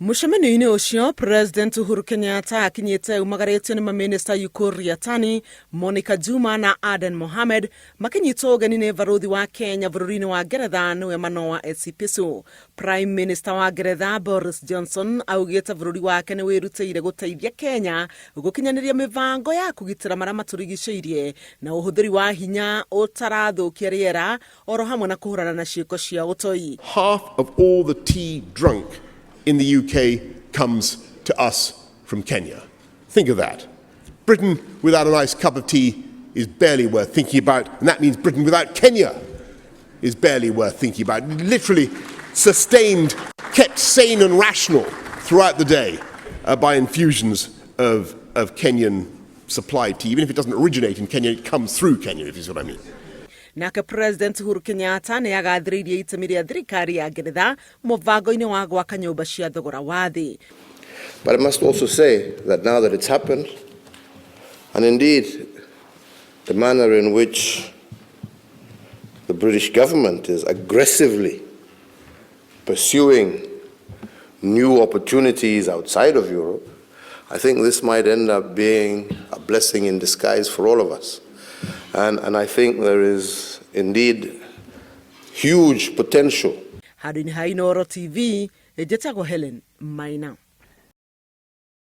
Mũcemanio-inĩ ũcio, President Uhuru Kenyatta akinyĩte umagarĩtio nĩ mamĩnĩsta Ukur Yatani, Monica Juma na Aden Mohamed makĩnyitwo ũgeni nĩ barũthi wa Kenya bũrũri-inĩ wa Ngeretha nĩwe Manoa Esipisu. Prime Minister wa Ngeretha Boris Johnson augĩte bũrũri wake nĩ wĩrutĩire gũteithia Kenya gũkinyanĩria mĩbango ya kũgitĩra marĩa matũrigicĩirie na ũhũthĩri wa hinya ũtarathũkia rĩera oro hamwe na kũhũrana na ciĩko cia ũtoi. Half of all the tea drunk in the UK comes to us from Kenya. Think of that. Britain without a nice cup of tea is barely worth thinking about, and that means Britain without Kenya is barely worth thinking about. Literally sustained, kept sane and rational throughout the day by infusions of Kenyan supplied tea. Even if it doesn't originate in Kenya, it comes through Kenya, if you see what I mean. Nake President Uhuru Kenyatta nĩ agathĩrĩirie itemi rĩa thirikari ya Ngeretha mũbango-inĩ wa gwaka nyũmba cia thogora wa thĩ. But I must also say that now that it's happened, and indeed the manner in which the British government is aggressively pursuing new opportunities outside of Europe, I think this might end up being a blessing in disguise for all of us. And I think there is indeed huge potential. Handũ-inĩ ha Inooro TV, njĩtagwo Helen Maina.